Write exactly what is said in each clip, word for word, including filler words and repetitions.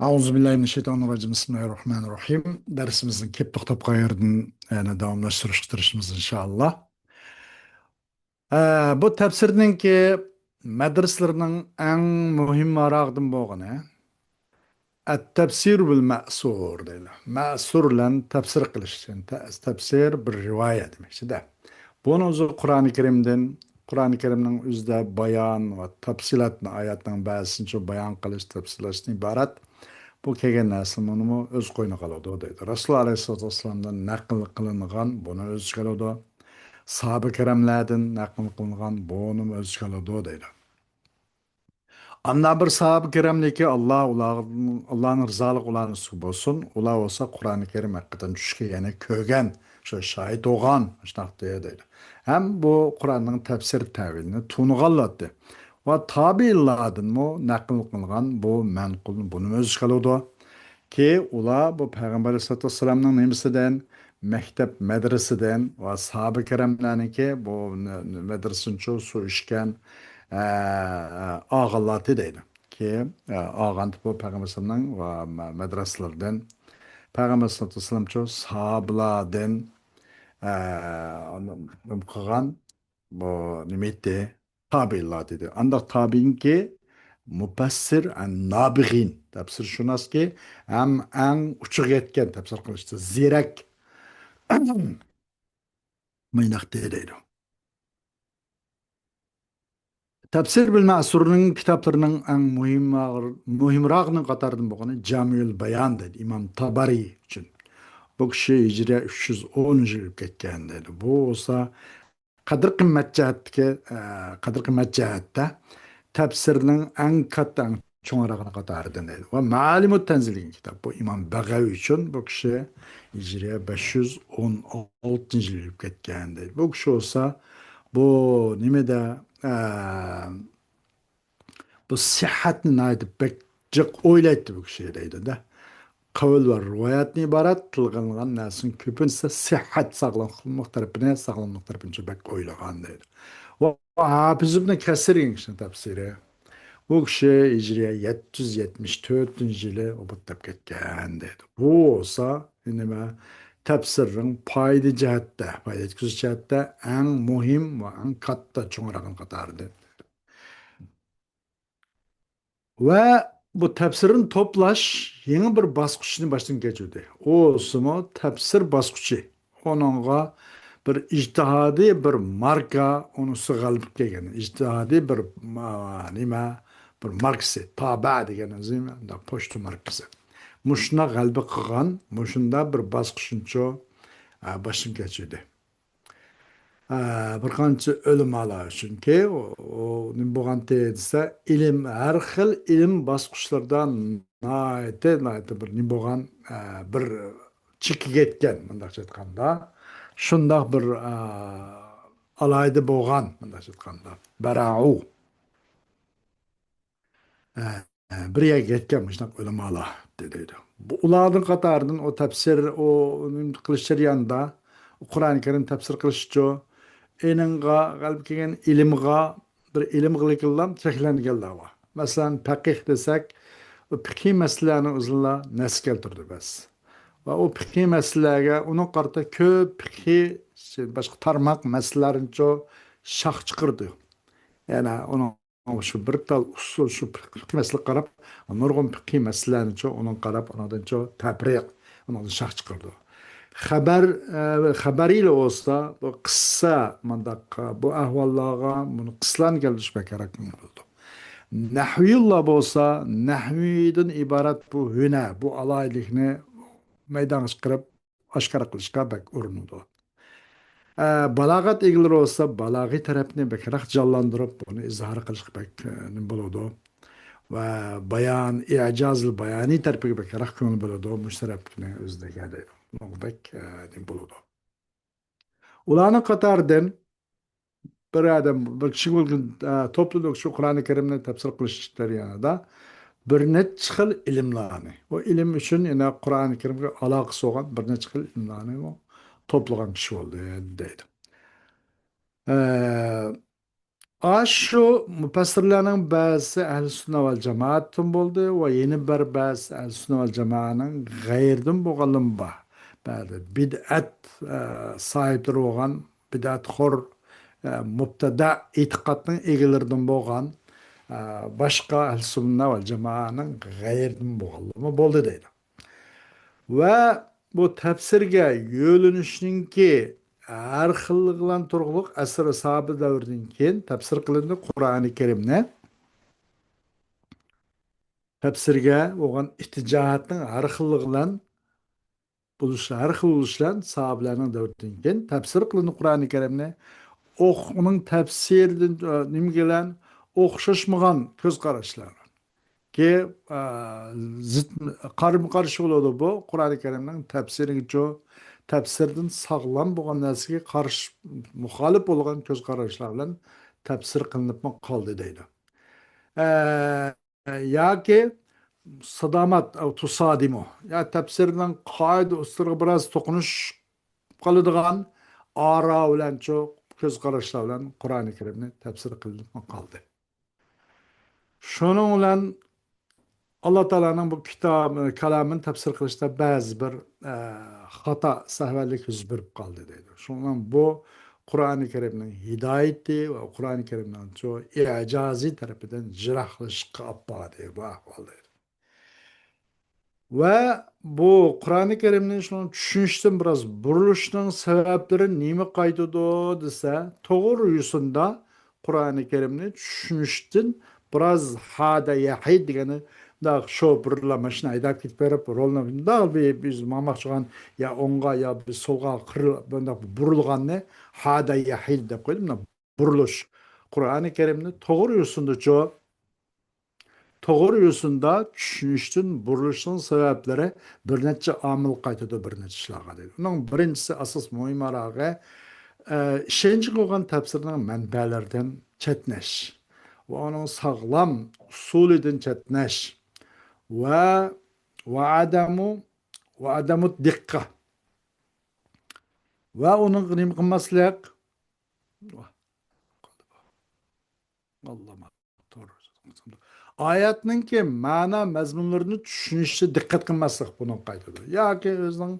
أعوذ بالله من الشيطان الرجيم. بسم الله الرحمن الرحيم. دەرسىمىزنى كېلىپ توختاپ قالغان يەردىن يەنە داۋاملاشتۇرۇشقا تىرىشىمىز، ئىنشائاللا. ئە، بۇ تەپسىرنىڭكى مەدرىسىلىرىنىڭ ئەڭ مۇھىم ماراغىدىن بولغىنى، ئەت-تەپسىر بىل مەسۇر دەيدۇ. مەسۇر بىلەن تەپسىر قىلىش. يەنى تە-، تەپسىر بىر رىۋايە دېمەكچىدە. بۇنى ئۆزى قۇرئانى كەرىمدىن، قۇرئانى كەرىمنىڭ ئۆزىدە بايان ۋە تەپسىلاتنى، ئايەتنىڭ بەزىسىنى شۇ بايان قىلىش، تەپسىرلاشتىن ئىبارەت. بۇ كەلگەن نەرسە بۇنىمۇ ئۆز قوينىغا ئالىدۇ دەيدۇ. رەسۇل ئەلەيھىسسالاتۇ ۋەسسالامدىن نەقىل قىلىنغان بۇنى ئۆز ئىچىگە ئالىدۇ. ساھابە كىراملاردىن نەقىل قىلىنغان بۇنىمۇ ئۆز ئىچىگە ئالىدۇ دەيدۇ. ئاندىن بىر ساھابە كىرامنىكى، ئاللا ئۇلار، ئاللانىڭ رىزالىقى ئۇلارنىڭ ئۈستىگە بولسۇن، ئۇلار بولسا قۇرئانى كەرىم ھەقىقەتەن چۈشكە يەنە كۆرگەن، شۇ شاھىت بولغان، شۇنداق دەيدۇ. ھەم بۇ قۇرئاننىڭ تەپسىر تەۋىلىنى تونۇغانلاتتى. ۋە تابىئىنلاردىنمۇ نەقىل قىلغان بۇ مەنقۇلنى بۇنىمۇ ئۆز ئىچىگە ئالىدۇ. كى، ئۇلار بۇ پەيغەمبەر ئەلەيھىسسالاتۇ ۋەسسالامنىڭ نېمىسىدىن، مەكتەپ مەدرىسىدىن ۋە ساھابە كىراملارنىڭكى بۇ مەدرىسىنچۇ سۇ ئىچكەن، ئە، ئاغانلاتى دەيدۇ. كى، ئە، ئاغانتى بۇ پەيغەمبەر ئەلەيھىسسالامنىڭ ۋە مە-، مەدرىسىلىرىدىن، پەيغەمبەر ئەلەيھىسسالاتۇ ۋەسسالامچۇ ساھابىلاردىن، ئە، نېمە قىلغان، بۇ نېمە ئېيتتى؟ تابىئىنلار دېدى. ئانداق تابىئىنكى مۇپەسسىر ئەن نابىغىن، تەپسىرشۇناسكى ھەم ئەڭ ئۇچىغا يەتكەن، تەپسىر قىلىشتا زېرەك. مۇنداق دەيدۇ. تەپسىر بىل مەسۇرنىڭ كىتابلىرىنىڭ ئەڭ مۇھىم، مۇھىمراقنىڭ قاتارىدىن بولغىنى جامىئۇل بايان دەيدۇ، ئىمام تابارىي ئۈچۈن. بۇ كىشى ھىجرىيە ئۈچ يۈز ئون يىل ئۆلۈپ كەتكەن دەيدۇ. بۇ بولسا قەدىر-قىممەت جەھەتتىكى، ئە، قەدىر-قىممەت جەھەتتە تەپسىرنىڭ ئەڭ كاتتا، ئەڭ چوڭراقنىڭ قاتارىدىن دەيدۇ. ۋە مەئالىمۇت تەنزىل دېگەن كىتاب. بۇ ئىمام بەغەۋى ئۈچۈن، بۇ كىشى ھىجرىيە بەش يۈز ئون ئالتىنچى يىل ئۆلۈپ كەتكەن دەيدۇ. بۇ كىشى بولسا، بۇ نېمىدە، ئە، بۇ سىھھەتنى ناھايىتى بەك جىق ئويلايتتى بۇ كىشى دەيدۇ-دە. قەۋل ۋە رىۋايەتتىن ئىبارەت تىلغا ئېلىنغان نەرسىنىڭ كۆپىنچىسى سىھھەت، ساغلاملىق تەرىپىنى، ساغلاملىق تەرىپىنى بەك ئويلىغان دەيدۇ. ۋە ھاپىز ئىبن كەسىر دېگەن كىشىنىڭ تەپسىرى. بۇ كىشى ھىجرىيە يەتتە يۈز يەتمىش تۆتىنچى يىلى ۋاپات تاپقان دەيدۇ. بۇ بولسا، نېمە، تەپسىرنىڭ پايدا جەھەتتە، پايدا يەتكۈزۈش جەھەتتە ئەڭ مۇھىم ۋە ئەڭ كاتتا چوڭراقنىڭ قاتارىدىن. ۋە بۇ تەپسىرنى توپلاش يېڭى بىر باسقۇچنى باشتىن كەچۈردى. ئۇ بولسىمۇ تەپسىر باسقۇچى. ئۇنىڭغا بىر ئىجتىھادىي بىر ماركا، ئۇنىڭ ئۈستىگە غەلىبە كەلگەن. ئىجتىھادىي بىر، ما-، نېمە، بىر ماركىسى، تابە دېگەن نېمە، پوچتا ماركىسى. مۇشۇنداق غەلىبە قىلغان، مۇشۇنداق بىر باسقۇچنىچۇ، ئە، باشتىن كەچۈردى. ئە، بىر قانچە ئۆلىمالار، چۈنكى ئۇ، ئۇ نېمە بولغانتى دېسە، ئىلىم، ھەر خىل ئىلىم باسقۇچلىرىدا ناھايىتى، ناھايىتى بىر نېمە بولغان، ئە، بىر چېكىگە يەتكەن، مۇنداقچە ئېيتقاندا. شۇنداق بىر، ئە، ئالاھىدە بولغان، مۇنداقچە ئېيتقاندا. بەراۇ. ئە، بىر يەرگە يەتكەن مۇشۇنداق ئۆلىمالار دەيدۇ. بۇ ئۇلارنىڭ قاتارىدىن ئۇ تەپسىر، ئۇ نېمە قىلىش جەريانىدا، ئۇ قۇرئانى كەرىم تەپسىر قىلىشچۇ، ئېنىڭغا غەلىبە كەلگەن ئىلىمغا، بىر ئىلىمغىلا چەكلەنگەنلەر بار. مەسىلەن، پەقىھ دېسەك، ئۇ پىقھىي مەسىلىلەرنى ئۆزىلا نەس كەلتۈرىدۇ بەس. ۋە ئۇ پىقھىي مەسىلىلەرگە ئۇنىڭ قارىتا كۆپ پىقھىي، باشقا تارماق مەسىلىلەرنىچۇ شاخ چىقىرىدۇ. يەنە ئۇنىڭ شۇ بىر تال ئۇسسۇل، شۇ پىقھىي مەسىلىگە قاراپ، نۇرغۇن پىقھىي مەسىلىلەرنىچۇ ئۇنىڭغا قاراپ، ئۇنىڭدىنچۇ تەپرىق، ئۇنىڭدىن شاخ چىقىرىدۇ. خەبەر، ئە، خەبەرىيلەر بولسا، بۇ قىسسە، مۇنداق، بۇ ئەھۋاللارغا، بۇنى قىسسىلارنى كەلتۈرۈش بەكرەك كۆڭۈل بۆلىدۇ. نەھۋىيۇللار بولسا، نەھۋىدىن ئىبارەت بۇ ھۈنەر، بۇ ئالاھىدىلىكنى مەيدانغا چىقىرىپ، ئاشكارا قىلىشقا بەك ئۇرۇنىدۇ. ئە، بالاغەت ئىگىلىرى بولسا، بالاغىي تەرەپنى بەكرەك جانلاندۇرۇپ، بۇنى ئىزھار قىلىشقا بەك، ئە، نېمە بولىدۇ. ۋە بايان، ئىجازىل بايانىي تەرىپىگە بەكرەك كۆڭۈل بۆلىدۇ. مۇشۇ تەرەپنى ئۆزىگە دەيدۇ. بۇنىڭغا بەك، ئە، نېمە بولىدۇ. ئۇلارنىڭ قاتارىدىن بىر ئادەم، بىر كىشى بولغان، ئە، توپلىدۇق شۇ قۇرئانى كەرىمنى تەپسىر قىلىش جەريانىدا بىر نەچچە خىل ئىلىملارنى، ئۇ ئىلىم ئۈچۈن يەنە قۇرئانى كەرىمگە ئالاقىسى بولغان بىر نەچچە خىل ئىلىملارنى ئۇ توپلىغان كىشى بولدى، دەيدۇ. ئە، ئاشۇ مۇپەسسىرلەرنىڭ بەزىسى ئەھلى سۈننە ۋەل جامائەتتىن بولدى ۋە يەنە بىر بەزىسى ئەھلى سۈننە ۋەل جامائەنىڭ غەيرىدىن بولغانلىرىمۇ بار. بەزى بىدئەت، ئە، ساھىبلىرى بولغان، بىدئەتخور، ئە، مۇبتەدە ئېتىقادنىڭ ئىگىلىرىدىن بولغان، ئە، باشقا ئەھلى سۈننە ۋەل جامائەنىڭ غەيرىدىن بولغانلىرىمۇ بولدى دەيدۇ. ۋە بۇ تەپسىرگە يۆلىنىشنىڭكى ھەر خىللىقى بىلەن تۇرغۇلۇق ئەسىر ساھابە دەۋرىدىن كېيىن تەپسىر قىلىندى قۇرئانى كەرىمنى. تەپسىرگە بولغان ئىتتىجاھاتنىڭ ھەر خىللىقى بىلەن بولۇش، ھەر خىل بولۇش بىلەن ساھابىلەرنىڭ دەۋرىدىن كېيىن تەپسىر قىلىندى قۇرئانى كەرىمنى. ئوخ-، ئۇنىڭ تەپسىرىدىن، ئە، نېمە بىلەن ئوخشاشمىغان كۆز قاراشلار بار. كى، ئا، زىت، قارىمۇ قارشى بولىدۇ بۇ. قۇرئانى كەرىمنىڭ تەپسىرىگىچۇ، تەپسىردىن ساغلام بولغان نەرسىگە قارشى، مۇخالىپ بولغان كۆز قاراشلار بىلەن تەپسىر قىلىنىپمۇ قالدى دەيدۇ. ئە، ياكى سادامات، ئەۋ تۇسادىمۇ. يا تەپسىرنىڭ قائىدە ئۇسۇلىغا بىراز توقۇنۇش قىلىدىغان ئارا بىلەنچۇ كۆز قاراشلار بىلەن قۇرئانى كەرىمنى تەپسىر قىلىنىپمۇ قالدى. شۇنىڭ بىلەن ئاللا تائالانىڭ بۇ كىتاب، كالامىنى تەپسىر قىلىشتا بەزى بىر، ئە، خاتا، سەھۋەلىك يۈز بېرىپ قالدى دەيدۇ. شۇنىڭ بىلەن بۇ قۇرئانى كەرىمنىڭ ھىدايىتى ۋە قۇرئانى كەرىمنىڭ شۇ ئىجازى تەرىپىدىن يىراقلىشىشقا ئاپاردى بۇ ئەھۋال دەيدۇ. ۋە بۇ قۇرئانى كەرىمنى شۇنىڭ چۈشىنىشتىن بىراز بۇرۇلۇشنىڭ سەۋەبلىرى نېمە قايتىدۇ دېسە، توغرا يوسۇندا قۇرئانى كەرىمنى چۈشىنىشتىن بىراز ھادە يەھىد دېگەننى، مۇنداق شوپۇرلار ماشىنا ھەيدەپ كېتىپ بېرىپ، رولنى مۇنداق بىر بىز ماڭماقچى بولغان يا ئوڭغا يا بىر سولغا قىرىل-، مۇنداق بۇرۇلغاننى ھادە يەھىد دەپ قويدۇم. مۇنداق بۇرۇلۇش. قۇرئانى كەرىمنى توغرا يوسۇندىچۇ، توغرا يوسۇندا چۈشىنىشتىن بۇرۇلۇشنىڭ سەۋەبلىرى بىر نەچچە ئامىل قايتىدۇ، بىر نەچچە ئىشلارغا دەيدۇ. ئۇنىڭ بىرىنچىسى، ئاساس مۇھىم ئارىغا، ئە، ئىشەنچكە بولغان تەپسىرنىڭ مەنبەلىرىدىن چەتنەش ۋە ئۇنىڭ ساغلام ئۇسۇلىدىن چەتنەش ۋە، ۋە ئادەمۇ، ۋە ئادەمۇ دىققە ۋە ئۇنىڭغا نېمە قىلماسلىق؟ ئاللا، توغرا. ئايەتنىڭكى مەنا مەزمۇنلىرىنى چۈشىنىشتە دىققەت قىلماسلىق بۇنىڭغا قايتىدۇ. ياكى ئۆزىنىڭ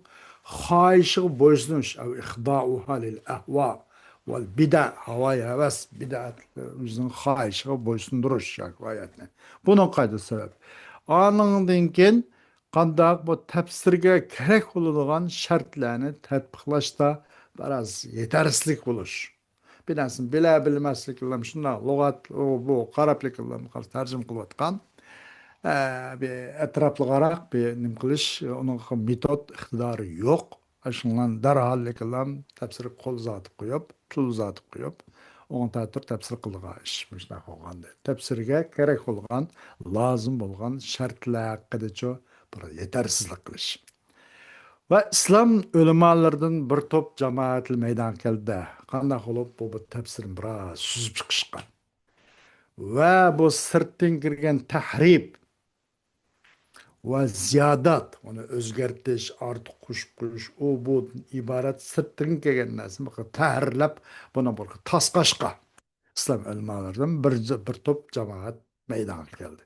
خاھىشىغا بويسۇنۇش، ئەۋ ئىخدائۇھا لىل ئەھۋا ۋەل بىدە، ھاۋايى ھەۋەس، بىدئەت، ئۆزىنىڭ خاھىشىغا بويسۇندۇرۇش ياكى ئايەتنى. بۇنىڭغا قايتىدۇ سەۋەب. ئانىڭدىن كېيىن قانداق بۇ تەپسىرگە كېرەك بولىدىغان شەرتلەرنى تەتبىقلاشتا بىراز يېتەرسىزلىك بولۇش. بىر نەرسىنى بىلە بىلمەسلىك بىلەن شۇنداق لۇغەت، ئۇ، بۇ قاراپلىك بىلەن تەرجىمە قىلىۋاتقان، ئە، بىر ئەتراپلىق قاراپ بىر نېمە قىلىش، ئۇنىڭغا مېتود ئىقتىدارى يوق. شۇنىڭ دەرھاللىق بىلەن تەپسىرگە قول ئۇزاتىپ قويۇپ، تىل ئۇزاتىپ قويۇپ، ئوڭ تەتۈر تەپسىر قىلىدىغان ئىش مۇشۇنداق بولغاندا. تەپسىرگە كېرەك بولغان، لازىم بولغان شەرتلەر ھەققىدىچۇ بىر يېتەرسىزلىك قىلىش. ۋە ئىسلام ئۆلىمالىرىدىن بىر توپ جامائەتلەر مەيدانغا كەلدى. قانداق بولۇپ بۇ، بۇ تەپسىرنى بىراز سۈزۈپ چىقىشقا. ۋە بۇ سىرتتىن كىرگەن تەھرىپ ۋە زىيادات، ئۇنى ئۆزگەرتىش، ئارتۇق قوشۇپ قويۇش، ئۇ بۇ ئىبارەت سىرتتىن كەلگەن نەرسىنى بىر تەھرىرلەپ، بۇنى بىر تاسقاشقا. ئىسلام ئۆلىمالىرىدىن بىر، بىر توپ جامائەت مەيدانغا كەلدى.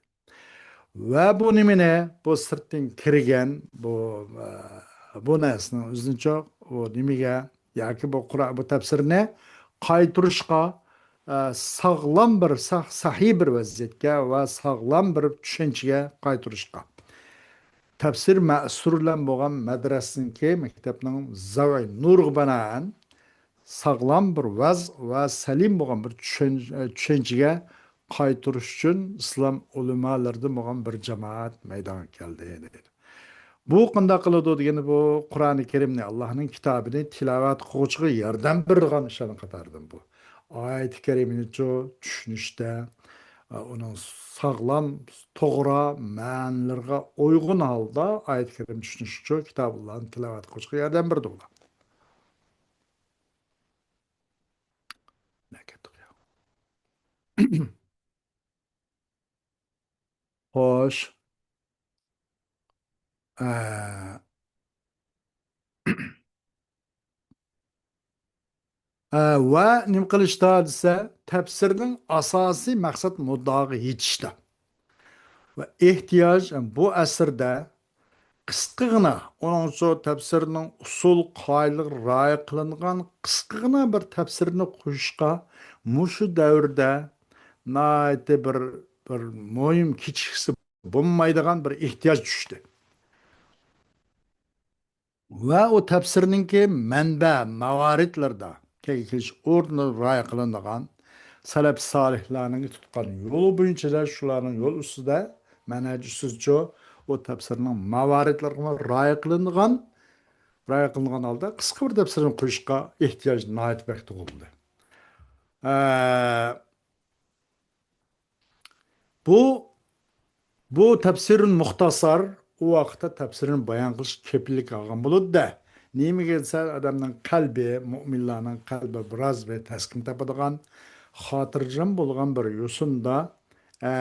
ۋە بۇ نېمىنى؟ بۇ سىرتتىن كىرگەن بۇ، ئە، بۇ نەرسىنىڭ ئۆزىنىچۇ، ئۇ نېمىگە ياكى بۇ قۇرئان، بۇ تەپسىرنى قايتۇرۇشقا، ئە، ساغلام بىر، سا-، سەھىي بىر ۋەزىيەتكە ۋە ساغلام بىر چۈشەنچىگە قايتۇرۇشقا. تەپسىر مەسۇر بىلەن بولغان مەدرەسىنىڭكى مەكتەپنىڭ زەۋئى نۇرغا بىنائەن ساغلام بىر ۋەز ۋە سەلىم بولغان بىر چۈشەن-، چۈشەنچىگە قايتۇرۇش ئۈچۈن ئىسلام ئۆلىمالىرىدىن بولغان بىر جامائەت مەيدانغا كەلدى، دەيدۇ. بۇ قانداق قىلىدۇ دېگەندە، بۇ قۇرئانى كەرىمنى، ئاللانىڭ كىتابىنى تىلاۋەت قىلغۇچىغا ياردەم بېرىدىغان ئىشلارنىڭ قاتارىدىن بۇ. ئايەتى كەرىمىنىچۇ چۈشىنىشتە، ئۇنىڭ ساغلام، توغرا مەنىلىرىگە ئۇيغۇن ھالدا ئايەتى كەرىم چۈشىنىش ئۈچۈن كىتابىللانى تىلاۋەت قىلىشقا ياردەم بېرىدۇ ئۇلار. نەگەتتۇق يا. خوش. ئە، ۋە نېمە قىلىشتا دېسە، تەپسىرنىڭ ئاساسىي مەقسەت مۇددىئاغا يېتىشتە. ۋە ئېھتىياج بۇ ئەسىردە قىسقىغىنا، ئۇنىڭ ئۈچۈن تەپسىرنىڭ ئۇسۇل قائىدىلىرى رىئايە قىلىنغان قىسقىغىنا بىر تەپسىرنى قويۇشقا مۇشۇ دەۋردە ناھايىتى بىر، بىر مۇھىم، كېچىككۈسى بولمايدىغان بىر ئېھتىياج چۈشتى. ۋە ئۇ تەپسىرنىڭكى مەنبە، ماۋارىدلىرىدا، كەلگۈسى ئورنىدا رىئايە قىلىنىدىغان سەلەپ سالىھلارنىڭ تۇتقان يولى بويىچە، شۇلارنىڭ يول ئۈستىدە، مەنھەج ئۈستىدىچۇ، ئۇ تەپسىرنىڭ ماۋارىدلىرىغا رىئايە قىلىنغان، رىئايە قىلىنغان ھالدا قىسقا بىر تەپسىرنى قويۇشقا ئېھتىياج ناھايىتى بەك تۇغۇلدى. ئە، بۇ، بۇ تەپسىرۇل مۇختەسەر ئۇ ۋاقىتتا تەپسىرنى بايان قىلىش كېپىللىك ئالغان بولىدۇ-دە. نېمىگە دېسە، ئادەمنىڭ قەلبى، مۇئمىنلارنىڭ قەلبى بىراز بىر تەسكىن تاپىدىغان، خاتىرجەم بولغان بىر يوسۇندا، ئە،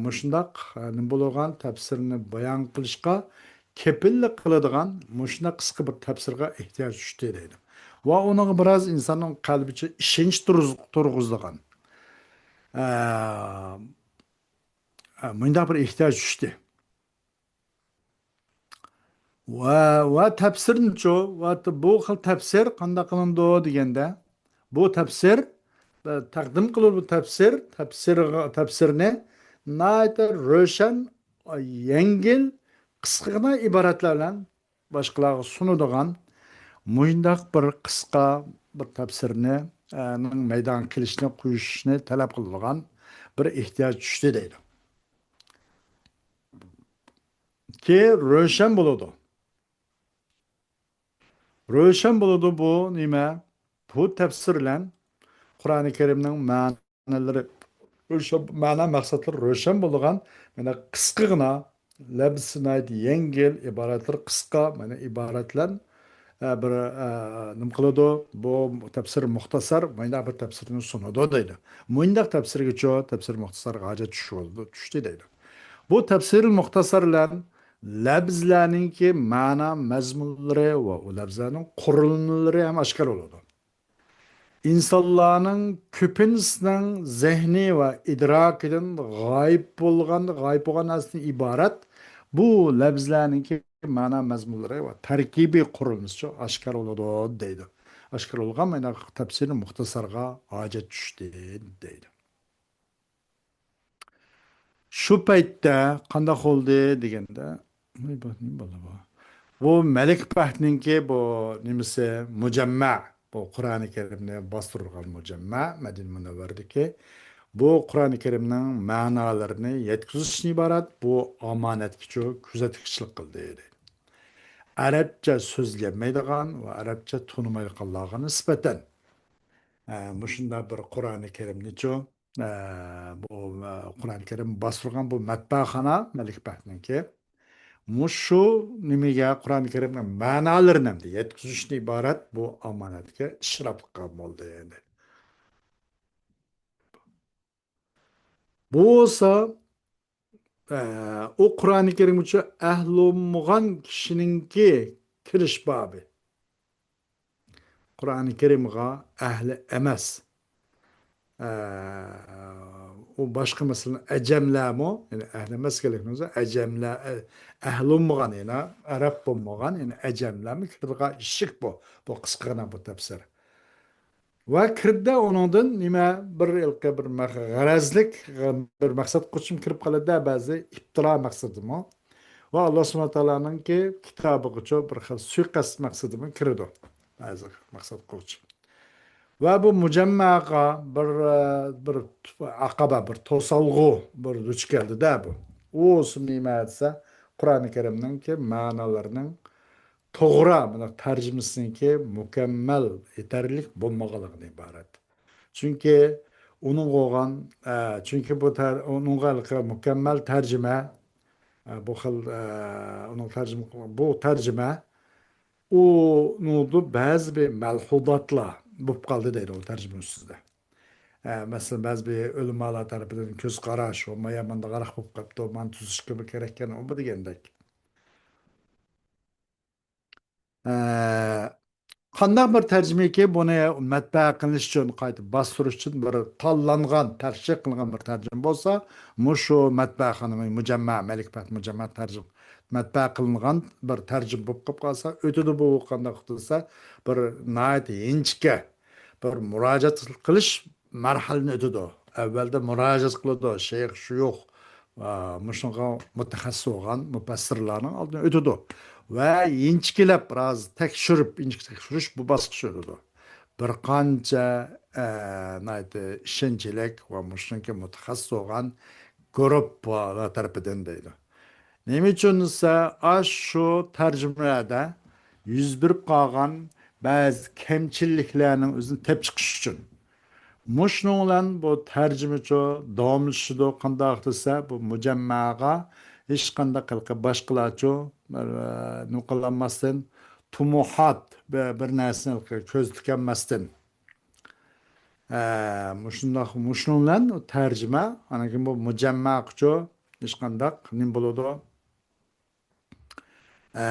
مۇشۇنداق، ئە، نېمە بولغان تەپسىرنى بايان قىلىشقا كېپىللىك قىلىدىغان مۇشۇنداق قىسقا بىر تەپسىرگە ئېھتىياج چۈشتى دەيدۇ. ۋە ئۇنىڭغا بىراز ئىنساننىڭ قەلبىچە ئىشەنچ تۇرغۇز-، تۇرغۇزىدىغان، ئە، ئە، مۇنداق بىر ئېھتىياج چۈشتى. ۋە، ۋە تەپسىرنىچۇ، ۋە ت-، بۇ خىل تەپسىر قانداق قىلىنىدۇ دېگەندە، بۇ تەپسىر، ئە، تەقدىم قىلىدۇ، بۇ تەپسىر، تەپسىرغا، تەپسىرنى ناھايىتى روشەن، يەڭگىل، قىسقىغىنا ئىبارەتلەر بىلەن باشقىلارغا سۇنىدىغان مۇشۇنداق بىر قىسقا بىر تەپسىرنى، ئە، نىڭ مەيدانغا كېلىشنى، قويۇشنى تەلەپ قىلىدىغان بىر ئېھتىياج چۈشتى دەيدۇ. كى روشەن بولىدۇ. روشەن بولىدۇ بۇ نېمە؟ بۇ تەپسىر بىلەن قۇرئانى كەرىمنىڭ مەنىلىرى روشەن، مەنا مەقسەتلىرى روشەن بولىدىغان، مانا قىسقىغىنا، لەپزى ناھايىتى يەڭگىل، ئىبارەتلىرى قىسقا، مانا ئىبارەتلەر، ئە، بىر، ئە، نېمە قىلىدۇ؟ بۇ تەپسىر مۇختەسەر، مۇنداق بىر تەپسىرنى سۇنىدۇ دەيدۇ. مۇنداق تەپسىرگىچۇ، تەپسىر مۇختەسەرگە ھاجەت چۈشۈۋالىدۇ، چۈشتى دەيدۇ. بۇ تەپسىرىل مۇختەسەر بىلەن لەپزلەرنىڭكى مەنا مەزمۇنلىرى ۋە ئۇ لەپزلەرنىڭ قۇرۇلمىلىرى ھەم ئاشكارا بولىدۇ. ئىنسانلارنىڭ كۆپىنچىسىنىڭ زېھنى ۋە ئىدراكىدىن غايىب بولغان، غايىب بولغان نەرسىدىن ئىبارەت بۇ لەپزلەرنىڭكى مەنا مەزمۇنلىرى ۋە تەركىبىي قۇرۇلمىسىچۇ ئاشكارا بولىدۇ دەيدۇ. ئاشكارا بولغان مانا تەپسىرى مۇختەسەرغە ھاجەت چۈشتى دەيدۇ. شۇ پەيتتە قانداق بولدى دېگەندە، ۋاي، بۇ نېمە بولدى بۇ؟ بۇ مەلىك بەھتنىڭكى بۇ نېمىسى، مۇجەممە، بۇ قۇرئانى كەرىمنى باستۇرغان مۇجەممە، مەدىنە مۇنەۋۋەرىدىكى، بۇ قۇرئانى كەرىمنىڭ مەنالىرىنى يەتكۈزۈشتىن ئىبارەت بۇ ئامانەتكىچۇ كۆزەتكۈچىلىك قىلدى دەيدۇ. ئەرەبچە سۆزلىيەلمەيدىغان ۋە ئەرەبچە تونۇمايدىغانلارغا نىسبەتەن، ئە، مۇشۇنداق بىر قۇرئانى كەرىمنىچۇ، ئە، بۇ، ئە، قۇرئانى كەرىم باستۇرغان بۇ مەتبەخانا مەلىك بەھتنىڭكى مۇشۇ نېمىگە، قۇرئانى كەرىمنىڭ مەنالىرىنى ئەمدى يەتكۈزۈشتىن ئىبارەت بۇ ئامانەتكە ئىشراپلىق قىلغان بولدى ئەمدى. بۇ بولسا، ئە، ئۇ قۇرئانى كەرىمگىچۇ ئەھلى بولمىغان كىشىنىڭكى كىرىش بابى. قۇرئانى كەرىمغا ئەھلى ئەمەس. ئە، ئۇ باشقا، مەسىلەن، ئەجەملەرمۇ، يەنى ئەھلى ئەمەس دېگەنلىك بولسا، ئەجەملەر، ئە، ئەھلى بولمىغان، يەنى ئەرەب بولمىغان، يەنى ئەجەملەرمۇ كىرىدىغان ئىشىك بۇ. بۇ قىسقىغىنا بۇ تەپسىر. ۋە كىردى ئۇنىڭدىن نېمە، بىر ھېلىقى بىر مەق-، غەرەزلىك، بىر مەقسەت قىلغۇچىمۇ كىرىپ قالىدۇ، بەزى ئىپتىرا مەقسىتىمۇ. ۋە ئاللا سۇبھانەھۇ ۋە تائالانىڭكى كىتابىغىچۇ بىر خىل سۇيىقەست مەقسىتىمۇ كىرىدۇ، بەزى مەقسەت قىلغۇچى. ۋە بۇ مۇجەممەغا بىر، بىر ئەقەبە، بىر توسالغۇ، بىر دۇچ كەلدى-دە بۇ. ئۇ نېمە دېسە، قۇرئانى كەرىمنىڭكى مەنالىرىنىڭ توغرا، مانا، تەرجىمىسىنىڭكى مۇكەممەل، يېتەرلىك بولمىغانلىقىدىن ئىبارەت. چۈنكى ئۇنىڭغا بولغان، ئە، چۈنكى بۇ تەر-، ئۇنىڭغا ھېلىقى مۇكەممەل تەرجىمە، ئە، بۇ خىل، ئە، ئۇنىڭ تەرجىمە، بۇ تەرجىمە، ئۇنىڭدا بەزى بىر مەلھۇزاتلار بولۇپ قالدى دەيدۇ ئۇ تەرجىمە ئۈستىدە. ئە، مەسىلەن، بەزى بىر ئۆلىمالار تەرىپىدىن كۆز قاراش، ۋە مايا مانداق بولۇپ قاپتۇ، مانا تۈزۈشكە كېرەككەن، ئۇ بۇ دېگەندەك. ئە، قانداق بىر تەرجىمىكى بۇنى مەتبەئە قىلىش ئۈچۈن، قايتا باستۇرۇش ئۈچۈن بىر تاللانغان، تەرجىھ قىلىنغان بىر تەرجىمە بولسا، مۇشۇ مەتبەئەخانا مۇجەممە، مەلىك فەھد مۇجەممە تەرجىمە، مەتبەئە قىلىنغان بىر تەرجىمە بولۇپ قالىپ قالسا، ئۆتىدۇ. بۇ قانداق دېسە، بىر ناھايىتى ئىنچىكە بىر مۇراجىئەت قىلىش مەرھەلىنى ئۆتىدۇ. ئەۋۋەلدە مۇراجىئەت قىلىدۇ، شەيخ، شۇيۇخ، ئا، مۇشۇنىڭغا مۇتەخەسسىس بولغان مۇپەسسىرلارنىڭ ئالدىدىن ئۆتىدۇ. ۋە ئىنچىكىلەپ بىراز تەكشۈرۈپ، ئىنچىكە تەكشۈرۈش بۇ باسقۇچ ئۆتىدۇ. بىر قانچە، ئە، ناھايىتى ئىشەنچلىك ۋە مۇشۇنىڭكى مۇتەخەسسىس بولغان گۇرۇپپىلار تەرىپىدىن دەيدۇ. نېمە ئۈچۈن دېسە، ئاشۇ تەرجىمىلەردە يۈز بېرىپ قالغان بەزى كەمچىللىكلەرنىڭ ئۆزىنى تېپىپ چىقىش ئۈچۈن. مۇشۇنىڭ بىلەن بۇ تەرجىمىچۇ داۋاملىشىدۇ. قانداق دېسە، بۇ مۇجەممەغا ھېچقانداق ھېلىقى باشقىلارچۇ، ئە، نېمە قىلالماستىن، تۇمۇھات، بىر، بىر نەرسىنى ھېلىقى كۆزدە تۇتالماستىن. ئە، مۇشۇنداق، مۇشۇنىڭ بىلەن تەرجىمە، ئاندىن كېيىن بۇ مۇجەممەچۇ ھېچقانداق نېمە بولىدۇ؟ ئە،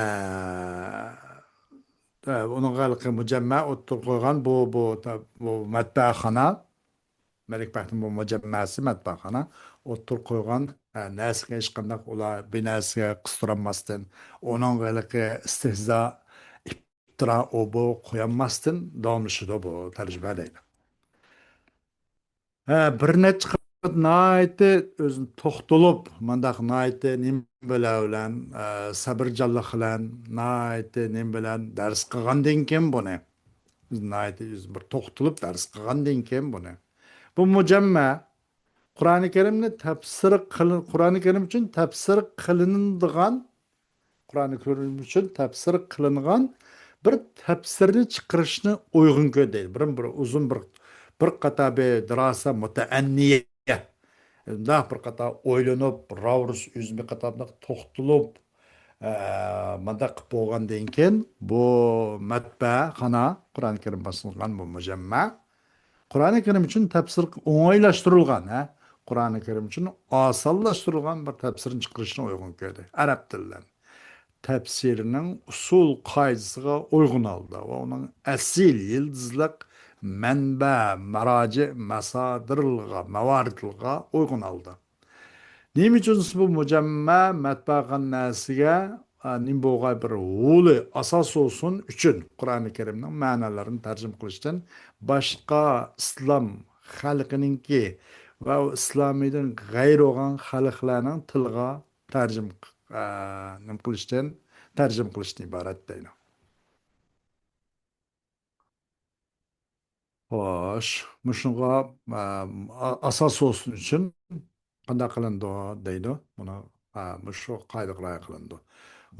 ئە، ئۇنىڭغا ھېلىقى مۇجەممە ئوتتۇرىغا قويغان بۇ، بۇ، بۇ مەتبەئەخانا، مەلىك فەھدنىڭ بۇ مۇجەممەسى، مەتبەئەخانا ئوتتۇرىغا قويغان، ئە، نەرسىگە ھېچقانداق ئۇلار بىر نەرسىگە قىستۇرالماستىن، ئۇنىڭغا ھېلىقى ئىستىھزا، ئىپتىرا، ئۇ بۇ قويالماستىن داۋاملىشىدۇ بۇ تەرجىمە دەيدۇ. ھە، بىر نەچچە قېتىم ناھايىتى ئۆزىنى توختىلىپ، مۇنداق ناھايىتى نېمە بىلەن، ئە، سەبرىجانلىق بىلەن، ناھايىتى نېمە بىلەن دەرس قىلغاندىن كېيىن بۇنى، ناھايىتى ئۆزى بىر توختىلىپ دەرس قىلغاندىن كېيىن بۇنى، بۇ مۇجەممە قۇرئانى كەرىمنى تەپسىر قىلىن-، قۇرئانى كەرىم ئۈچۈن تەپسىر قىلىنىدىغان، قۇرئانى كەرىم ئۈچۈن تەپسىر قىلىنغان بىر تەپسىرنى چىقىرىشنى ئۇيغۇن كۆردى. بىر، بىر ئۇزۇن بىر، بىر قاتار بىر دىراسە مۇتەئەننىيە. مۇنداق بىر قاتار ئويلىنىپ، راۋۇرۇس ئۆزىمۇ قاتار مۇنداق توختىلىپ، ئە، مۇنداق قىلىپ بولغاندىن كېيىن، بۇ مەتبەئەخانا، قۇرئانى كەرىم باسقان بۇ مۇجەممە، قۇرئانى كەرىم ئۈچۈن تەپسىر ئوڭايلاشتۇرۇلغان، ھە، قۇرئانى كەرىم ئۈچۈن ئاسانلاشتۇرۇلغان بىر تەپسىرنى چىقىرىشنى ئۇيغۇن كۆردى. ئەرەب تىلى بىلەن تەپسىرنىڭ ئۇسۇل قائىدىسىغا ئۇيغۇن ھالدا ۋە ئۇنىڭ ئەسلى يىلتىزلىق مەنبە، ماراجىئ، ماسادىرلىغا، ماۋارىدلىغا ئۇيغۇن ھالدا. نېمە ئۈچۈن دېسە، بۇ مۇجەممە مەتبەئەخانا نەرسىگە، ئا، نېمە بولغاي، بىر ھولى ئاساس بولسۇن ئۈچۈن قۇرئانى كەرىمنىڭ مەنالىرىنى تەرجىمە قىلىشتىن باشقا ئىسلام خەلقىنىڭكى ۋە ئىسلامىيدىن غەيرىي بولغان خەلقلەرنىڭ تىلىغا تەرجىمە، ئا، نېمە قىلىشتىن، تەرجىمە قىلىشتىن ئىبارەت دەيدۇ. خوش، مۇشۇنىڭغا، ئا، ئا-، ئاساس بولسۇن ئۈچۈن قانداق قىلىنىدۇ دەيدۇ. بۇنى، ئا، مۇشۇ قائىدىگە رىئايە قىلىنىدۇ.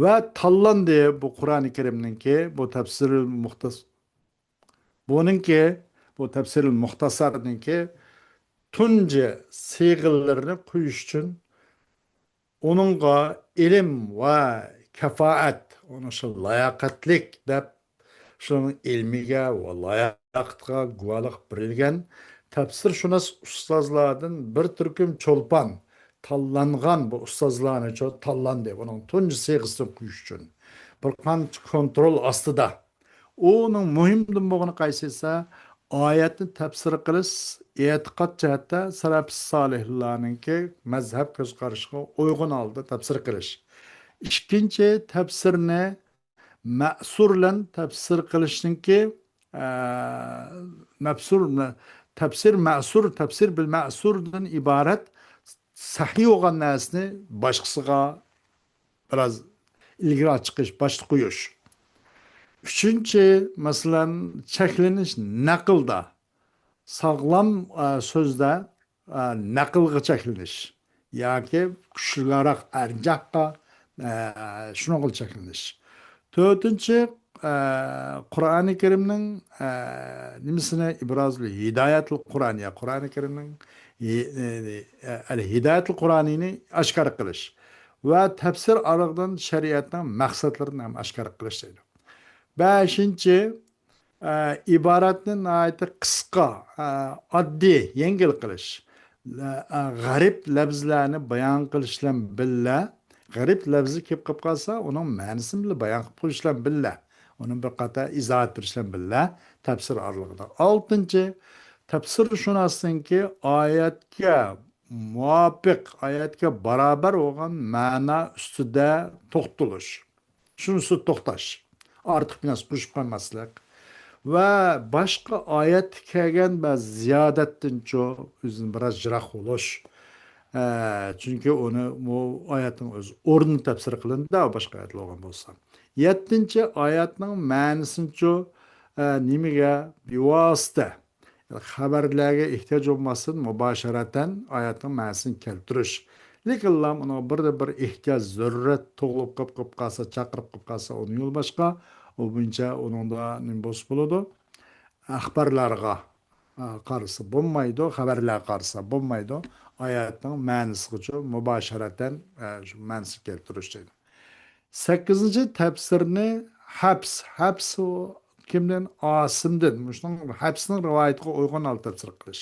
ۋە تاللاندى بۇ قۇرئانى كەرىمنىڭكى، بۇ تەپسىرىل مۇختەس-، بۇنىڭكى، بۇ تەپسىرىل مۇختەسەرنىڭكى تۇنجى سىيغىلىرىنى قويۇش ئۈچۈن ئۇنىڭغا ئىلىم ۋە كاپائەت، ئۇنىڭ شۇ لاياقەتلىك دەپ، شۇنىڭ ئىلمىگە ۋە لاياقىتىغا گۇۋاھلىق بېرىلگەن تەپسىرشۇناس ئۇستازلاردىن بىر تۈركۈم چولپان تاللانغان، بۇ ئۇستازلارنى چو-، تاللاندى، ئۇنىڭ تۇنجى سىيغىسىنى قويۇش ئۈچۈن. بىر قانچە كونترول ئاستىدا. ئۇنىڭ مۇھىمدىن بولغىنى قايسى دېسە، ئايەتنى تەپسىر قىلىش ئېتىقاد جەھەتتە سەلەپىس سالىھلارنىڭكى مەزھەپ كۆز قارىشىغا ئۇيغۇن ھالدا تەپسىر قىلىش. ئىككىنچى، تەپسىرنى مەسۇر بىلەن تەپسىر قىلىشنىڭكى، ئە، مەپسۇر، تەپسىر مەسۇر، تەپسىر بىل مەسۇردىن ئىبارەت سەھىھ بولغان نەرسىنى باشقىسىغا بىراز ئىلگىرى چىقىش، باشتا قويۇش. ئۈچىنچى، مەسىلەن، چەكلىنىش نەقىلدە، ساغلام، ئە، سۆزدە، ئە، نەقىلغا چەكلىنىش ياكى كۈچلۈكرەك ئەرجەھقا، ئە، شۇنىڭغا چەكلىنىش. تۆتىنچى، ئە، قۇرئانى كەرىمنىڭ، ئە، نېمىسىنى، ئىبرازۇل ھىدايەتۇل قۇرئانىيە، قۇرئانى كەرىمنىڭ ھى-، ئە، ئەل ھىدايەتۇل قۇرئانىينى ئاشكارا قىلىش ۋە تەپسىر ئارقىلىق شەرىئەتنىڭ مەقسەتلىرىنى ھەم ئاشكارا قىلىش دەيدۇ. بەشىنچى، ئە، ئىبارەتنى ناھايىتى قىسقا، ئە، ئاددىي، يەڭگىل قىلىش. لە-، ئە، غەرىب لەپزىلەرنى بايان قىلىش بىلەن بىللە، غەرىب لەپزى كېلىپ قېلىپ قالسا، ئۇنىڭ مەنىسىنى بىللە بايان قىلىپ قويۇش بىلەن بىللە، ئۇنى بىر قاتار ئىزاھات بېرىش بىلەن بىللە تەپسىر ئارىلىقىدا. ئالتىنچى، تەپسىرشۇناسنىڭكى ئايەتكە مۇۋاپىق، ئايەتكە باراۋەر بولغان مەنا ئۈستىدە توختىلىش. شۇنىڭ ئۈستىدە توختاش. ئارتۇق بىر نەرسە قوشۇپ قالماسلىق. ۋە باشقا ئايەتتە كەلگەن بەزى زىيادەتتىنچۇ ئۆزىدىن بىراز يىراق بولۇش. ئە، چۈنكى ئۇنى، بۇ ئايەتنىڭ ئۆزى ئورنىدا تەپسىر قىلىنىدۇ، باشقا ئايەتلەر بولغان بولسا. يەتتىنچى، ئايەتنىڭ مەنىسىنىچۇ، ئە، نېمىگە بىۋاسىتە خەۋەرلەرگە ئېھتىياج بولماستىن، مۇباشىرەتەن ئايەتنىڭ مەنىسىنى كەلتۈرۈش. لېكىنلا ئۇنىڭغا بىردە بىر ئېھتىياج، زۆرۈرەت تۇغۇلۇپ قېلىپ، قېلىپ قالسا، چاقىرىپ قېلىپ قالسا، ئۇنىڭ يولى باشقا. ئۇ بويىچە ئۇنىڭدا نېمە بولسا بولىدۇ؟ ئەخبارلارغا، ئا، قارىسا بولمايدۇ، خەۋەرلەرگە قارىسا بولمايدۇ. ئايەتنىڭ مەنىسىگىچۇ مۇباشىرەتەن، ئە، شۇ مەنىسىنى كەلتۈرۈش دەيدۇ. سەككىزىنچى، تەپسىرنى ھەپس، ھەپس ئۇ كىمدىن؟ ئاسىمدىن. مۇشۇنىڭ ھەپسنىڭ رىۋايىتىگە ئۇيغۇن ھالدا تەپسىر قىلىش.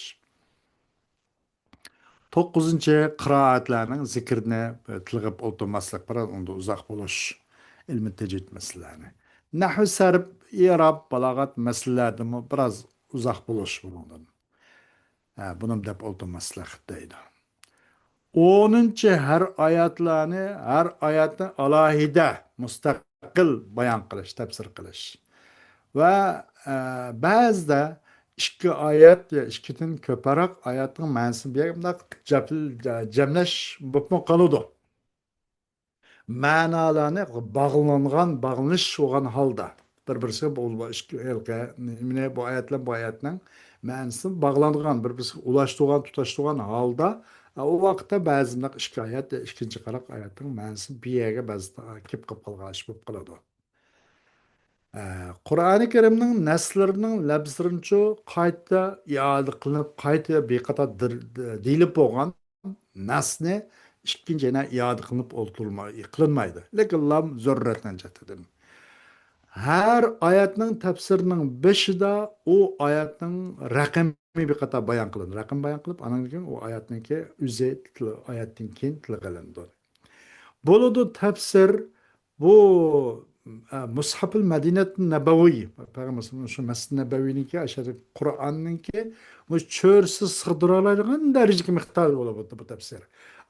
توققۇزىنچى، قىرائەتلەرنىڭ زىكرىنى تىلغىپ ئولتۇرماسلىق، بىراز ئۇندا ئۇزاق بولۇش، ئىلمىي تەجۋىد مەسىلىلەرنى. نەھۋ، سەرپ، ئىئراب، بالاغەت مەسىلىلەردىمۇ بىراز ئۇزاق بولۇش بۇنىڭدىن. ھە، بۇنىمۇ دەپ ئولتۇرماسلىق دەيدۇ. ئونىنچى، ھەر ئايەتلەرنى، ھەر ئايەتنى ئالاھىدە، مۇستەقىل بايان قىلىش، تەپسىر قىلىش. ۋە، ئە، بەزىدە ئىككى ئايەت يا ئىككىدىن كۆپرەك ئايەتنىڭ مەنىسىنى بىر مۇنداق جەپ-، جەملەش بولۇپمۇ قالىدۇ. مەنالارنى باغلانغان، باغلىنىش بولغان ھالدا، بىر-بىرسىگە بۇ، بۇ ئىككى ھېلىقى نېمىنى، بۇ ئايەت بىلەن بۇ ئايەتنىڭ مەنىسى باغلانغان، بىر-بىرسىگە ئۇلاشتۇرغان، تۇتاشتۇرغان ھالدا، ئۇ ۋاقىتتا بەزى مۇنداق ئىككى ئايەت، ئىككىنچى قاراق ئايەتنىڭ مەنىسى بىر يەرگە بەزىدە كېلىپ قېلىپ قالغان ئىش بولۇپ قالىدۇ. ئە، قۇرئانى كەرىمنىڭ نەسلىرىنىڭ لەپزىلىرىنىچۇ قايتا ئىئادە قىلىنىپ، قايتا بىر قاتار دىر-، دېيىلىپ بولغان نەسنى ئىككىنچى يەنە ئىئادە قىلىنىپ ئولتۇرۇلما-، قىلىنمايدۇ. لېكىنلا زۆرۈرەتنىڭ جەھىتىدىن. ھەر ئايەتنىڭ تەپسىرىنىڭ بېشىدا ئۇ ئايەتنىڭ رەقىمى بىر قاتار بايان قىلىنىدۇ. رەقىم بايان قىلىپ، ئانان كېيىن ئۇ ئايەتنىڭكى ئۆزى تىل-، ئايەتتىن كېيىن تىلغا ئېلىنىدۇ. بولىدۇ تەپسىر، بۇ، ئە، مۇسھەپۇل مەدىنەتۇن نەبەۋىي، پەيغەمبەرىمىزنىڭ شۇ مەسچىت نەبەۋىينىڭكى، ئاشۇ قۇرئاننىڭكى مۇشۇ چۆرىسى سىغدۇرالايدىغان دەرىجىدىكى مىقدار بولۇپ ئۆتتى بۇ تەپسىر.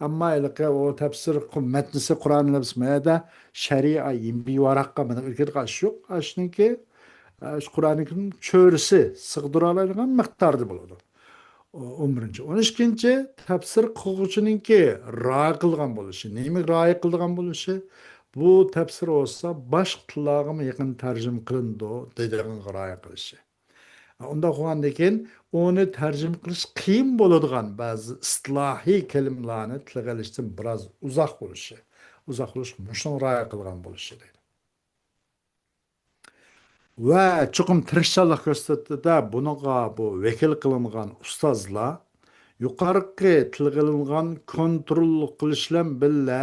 ئەمما ھېلىقى ئۇ تەپسىر قۇ-، مەتنىسى قۇرئان لەپسى مەيەدە شەرىئە يىمبى ۋاراققا مانا ئۆتكەن ئىش يوق. ئاشۇنىڭكى، ئە، شۇ قۇرئاننىڭكى چۆرىسى سىغدۇرالايدىغان مىقداردا بولىدۇ. ئون بىرىنچى، ئون ئىككىنچى، تەپسىر قىلغۇچىنىڭكى رىئايە قىلىدىغان بولۇشى. نېمىگە رىئايە قىلىدىغان بولۇشى؟ بۇ تەپسىر بولسا باشقا تىللارغىمۇ يېقىن تەرجىمە قىلىنىدۇ دەيدىغانغا رىئايە قىلىشى. ئۇنداق بولغاندىن كېيىن ئۇنى تەرجىمە قىلىش قىيىن بولىدىغان بەزى ئىستىلاھىي كەلىمىلەرنى تىلغا ئېلىشتىن بىراز ئۇزاق بولۇشى. ئۇزاق بولۇش مۇشۇنىڭغا رىئايە قىلغان بولۇشى دەيدۇ. ۋە چوقۇم تىرىشچانلىق كۆرسەتتى-دە، بۇنىڭغا بۇ ۋەكىل قىلىنغان ئۇستازلار يۇقىرىقى تىلغا ئېلىنغان كونترول قىلىش بىلەن بىللە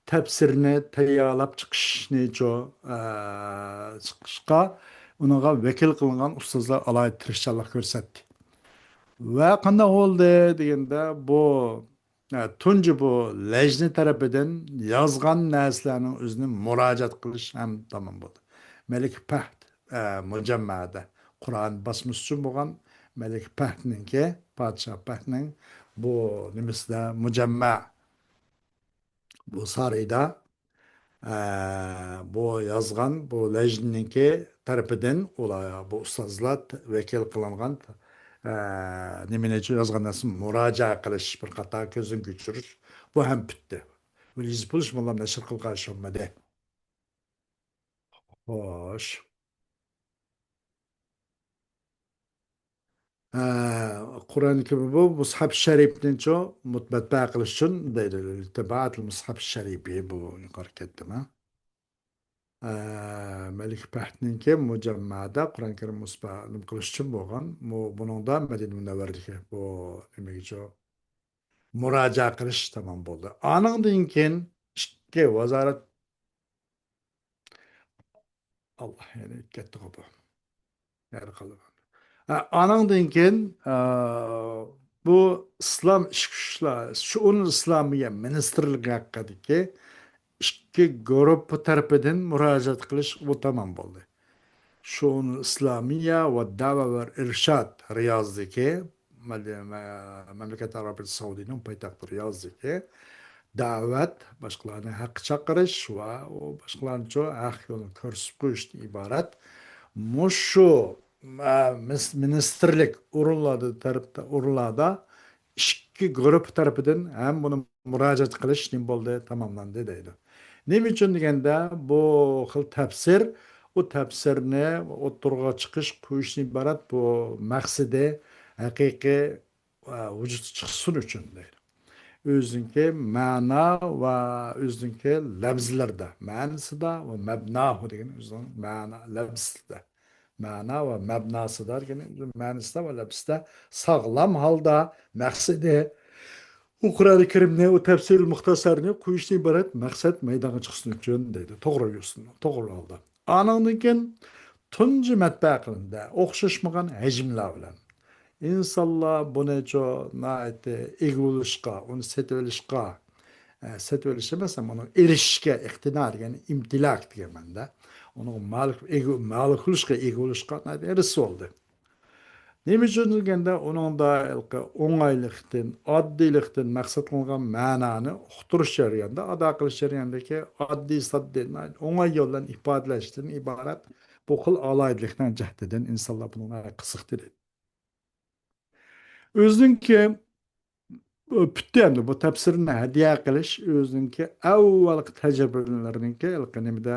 تەپسىرنى تەييارلاپ چىقىشنىچۇ، ئە، چىقىشقا ئۇنىڭغا ۋەكىل قىلىنغان ئۇستازلار ئالاھىدە تىرىشچانلىق كۆرسەتتى. ۋە قانداق بولدى دېگەندە، بۇ ھە، تۇنجى بۇ لەجنە تەرىپىدىن يازغان نەرسىلەرنىڭ ئۆزىنى مۇراجىئەت قىلىش ھەم تامام بولدى. مەلىكە پەھد، ھە، مۇجەممەدە قۇرئان باسمىسى ئۈچۈن بولغان مەلىكە پەھدنىڭكى، پادىشاھ پەھدنىڭ بۇ نېمىسىدە، مۇجەممە، بۇ سارىيىدا ئە، بۇ يازغان، بۇ لەجنىنىڭكى تەرىپىدىن ئۇلار، بۇ ئۇستازلار ت-، ۋەكىل قىلىنغان، ئە، نېمىنى يازغان نەرسىنى مۇراجىئە قىلىش، بىر قاتار كۆزدىن كۆچۈرۈش، بۇ ھەم پۈتتى. بۇ يېزىپ بولۇش، موللام نەشر قىلغان ئىش بولمىدى. خوش. ھە، قۇرئان كىرىم بۇ مۇسھەف شەرىپنىچۇ مۇت-، مەتبەئە قىلىش ئۈچۈن دەيدۇ. تەبەئەتىل مۇسھەف شەرىپى بۇ يۇقىرى كەتتىم، ھە. ھە، مەلىك پەھدنىڭكى مۇجەممەدە قۇرئان كىرىم مۇسبە-، نېمە قىلىش ئۈچۈن بولغان. بۇ، بۇنىڭدا مەدىنە مۇنەۋۋەردىكى بۇ نېمىگىچۇ مۇراجىئە قىلىش تامام بولدى. ئانىڭدىن كېيىن ئىككى ۋازارەت ئاللا، يەنە كەتتىغۇ بۇ. يەنە قالدى. ھە، ئانىڭدىن كېيىن، ئە، بۇ ئىسلام ئىچكى ئىشلار، شۇئۇن ئىسلامىيە مىنىستىرلىكى ھەققىدىكى ئىككى گۇرۇپپا تەرىپىدىن مۇراجىئەت قىلىش بۇ تامام بولدى. شۇئۇن ئىسلامىيە ۋە دەۋە ۋە ئىرشاد رىيازدىكى، مەملىكەت ئەرەبىيەت سەئۇدىنىڭ پايتەختى رىيازدىكى دەۋەت، باشقىلارنى ھەققە چاقىرىش ۋە ئۇ باشقىلارنىچۇ ھەق يولىنى كۆرسىتىپ قويۇشتىن ئىبارەت مۇشۇ، ئە، مىس-، مىنىستىرلىك ئورۇنلاردا تەرەپتە، ئورۇنلاردا ئىككى گۇرۇپپا تەرىپىدىن ھەم بۇنى مۇراجىئەت قىلىش نېمە بولدى؟ تاماملاندى دەيدۇ. نېمە ئۈچۈن دېگەندە، بۇ خىل تەپسىر، ئۇ تەپسىرنى ئوتتۇرىغا چىقىش، قويۇشتىن ئىبارەت بۇ مەقسىتى ھەقىقىي، ئە، ۋۇجۇدقا چىقسۇن ئۈچۈن دەيدۇ. ئۆزىنىڭكى مەنا ۋە ئۆزىنىڭكى لەۋزلىرىدە، مەنىسىدا ۋە مەبناھۇ دېگەن ئۆزىنىڭ مەنا لەۋزىدە. مەنا ۋە مەبناسىدا، يەنى مەنىسىدە ۋە لەپسىدە ساغلام ھالدا مەقسىتى، ئۇ قۇرئانى كەرىمنى، ئۇ تەپسىرى مۇختەسەرنى قويۇشتىن ئىبارەت مەقسەت مەيدانغا چىقسۇن ئۈچۈن دەيدۇ. توغرا يۈرسۇن، توغرا ھالدا. ئانىڭدىن كېيىن تۇنجى مەتبەئە قىلىندى. ئوخشاشمىغان ھەجىملەر بىلەن. ئىنسانلار بۇنىچۇ ناھايىتى ئىگە بولۇشقا، ئۇنى سېتىۋېلىشقا، ئە، سېتىۋېلىش ئەمەس، ئۇنى ئېرىشىشكە ئىقتىدا دېگەن ئىمتىلاك دېگەن مەنىدە. ئۇنىڭغا مالىك، ئىگە، مالىك بولۇشقا، ئىگە بولۇشقا ناھايىتى ھېرىس بولدى. نېمە ئۈچۈن دېگەندە، ئۇنىڭدا ھېلىقى ئوڭايلىقتىن، ئاددىيلىقتىن مەقسەت قىلىنغان مەنانى ئۇقتۇرۇش جەريانىدا، ئادا قىلىش جەريانىدىكى ئاددىي، ساددىي، ناھايىتى ئوڭاي يول بىلەن ئىپادىلەشتىن ئىبارەت بۇ خىل ئالاھىدىلىكنىڭ جەھىتىدىن ئىنسانلار بۇنىڭغا قىزىقتى. ئۆزىنىڭكى پۈتتى ئەمدى بۇ تەپسىرنى ھەدىيە قىلىش، ئۆزىنىڭكى ئەۋۋەلقى تەجرىبىلىرىنىڭكى ھېلىقى نېمىدە،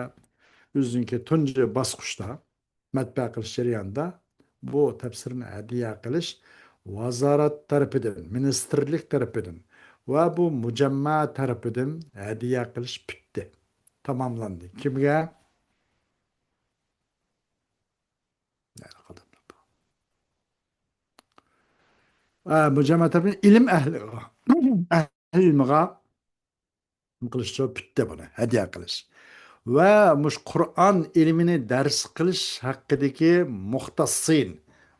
ئۆزىنىڭكى تۇنجى باسقۇچتا مەتبەئە قىلىش جەريانىدا بۇ تەپسىرنى ھەدىيە قىلىش ۋازارەت تەرىپىدىن، مىنىستىرلىك تەرىپىدىن ۋە بۇ مۇجەممە تەرىپىدىن ھەدىيە قىلىش پۈتتى، تاماملاندى. كىمگە؟ ئە، مۇجەممە تەرىپىدىن ئىلىم ئەھلىغا، ئەھلى ئىلمىغا نېمە قىلىشچۇ؟ پۈتتى بۇنى ھەدىيە قىلىش. ۋە مۇشۇ قۇرئان ئىلمىنى دەرس قىلىش ھەققىدىكى مۇختەسسىن،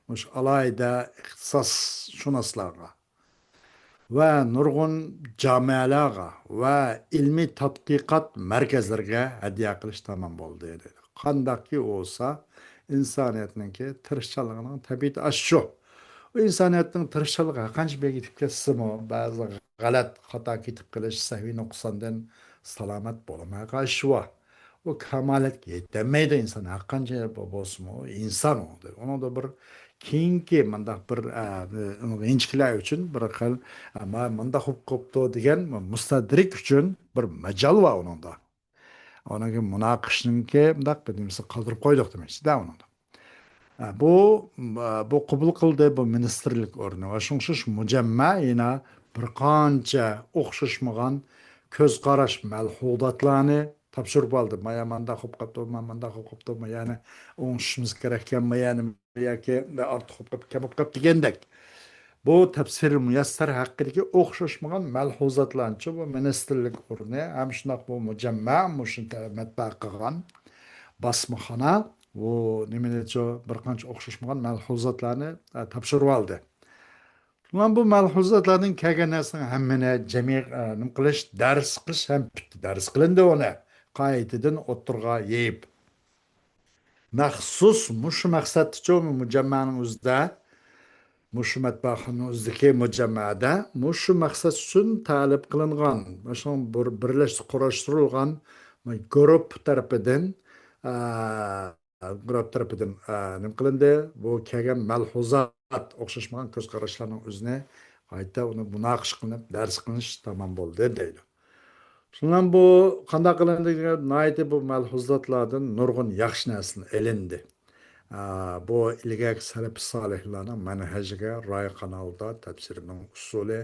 مۇشۇ ئالاھىدە ئىختىساسشۇناسلارغا ۋە نۇرغۇن جامەلەرگە ۋە ئىلمىي تەتقىقات مەركەزلىرىگە ھەدىيە قىلىش تامام بولدى، دەيدۇ. قانداقكى بولسا، ئىنسانىيەتنىڭكى تىرىشچانلىقىنىڭ تەبىئىتى ئاشۇ. ئۇ ئىنسانىيەتنىڭ تىرىشچانلىقى ھەر قانچە بېيىپ كەتسىمۇ، بەزى غەلەت، خاتا كېتىپ قېلىش، سەھۋىي نۇقساندىن سالامەت بولمايدىغان ئىش بار. ئۇ كامالەتكە يېتەلمەيدۇ ئىنسان، ھەر قانچە بو-، بولسىمۇ، ئۇ ئىنسان ئۇ. ئۇنىڭدا بىر كېيىنكى مۇنداق بىر، ئە، ئىنچىكىلەر ئۈچۈن بىر خىل، ئە، ما-، مۇنداق بولۇپ قاپتۇ دېگەن مۇستەدرىك ئۈچۈن بىر ماجال بار ئۇنىڭدا. ئۇنىڭكى مۇناقىشىنىڭكى مۇنداق بىر نېمىسىنى قالدۇرۇپ قويدۇق دېمەكچىدە ئۇنىڭدا. ئە، بۇ، ئە، بۇ قوبۇل قىلدى، بۇ مىنىستىرلىك ئورنى ۋە شۇڭا شۇ مۇجەممە يەنە بىر قانچە ئوخشاشمىغان كۆز قاراش، مەلھۇزاتلارنى تاپشۇرۇپ ئالدى. مايا مانداق بولۇپ قاپتۇ، ما مانداق بولۇپ قاپتۇ، ما يەنى ئوڭشىشىمىز كېرەككەن، ما يەنى ياكى ئارتۇق بولۇپ قاپتۇ، كەم بولۇپ قاپتۇ دېگەندەك. بۇ تەپسىرى مۇيەسسەر ھەققىدىكى ئوخشاشمىغان مەلھۇزاتلارنىچۇ بۇ مىنىستىرلىك ئورنى ھەم شۇنداق بۇ مۇجەممە مۇشۇ مەتبەئە قىلغان باسمىخانا بۇ نېمىنىچۇ بىر قانچە ئوخشاشمىغان مەلھۇزاتلارنى، ئە، تاپشۇرۇۋالدى. شۇڭا بۇ مەلھۇزاتلاردىن كەلگەن نەرسىنىڭ ھەممىنى جەمئىي، ئە، نېمە قىلىش، دەرس قىلىش ھەم پۈتتى. دەرس قىلىندى ئۇنى قايتىدىن ئوتتۇرىغا يېيىپ. مەخسۇس مۇشۇ مەقسەتتىچۇ مۇجەممەنىڭ ئۆزىدە، مۇشۇ مەتبەئەخانىنىڭ ئۆزىدىكى مۇجەممەدە مۇشۇ مەقسەت ئۈچۈن تەلىپ قىلىنغان، مۇشۇ بىر، بىرلەشتۈرۈپ قۇراشتۇرۇلغان گۇرۇپ تەرىپىدىن، ئە، گۇرۇپ تەرىپىدىن، ئە، نېمە قىلىندى؟ بۇ كەلگەن مەلھۇزات، ئوخشاشمىغان كۆز قاراشلارنىڭ ئۆزىنى قايتا ئۇنى مۇناقىشە قىلىنىپ، دەرس قىلىنىش تامام بولدى دەيدۇ. شۇنىڭ بۇ قانداق قىلىندى دېگەن، ناھايىتى بۇ مەلھۇزاتلاردىن نۇرغۇن ياخشى نەرسىلەر ئېلىندى. ئا، بۇ ئىلگەركى سەلەپى سالىھلارنىڭ مەنھەجىگە رىئايە قىلغان ھالدا تەپسىرنىڭ ئۇسۇلى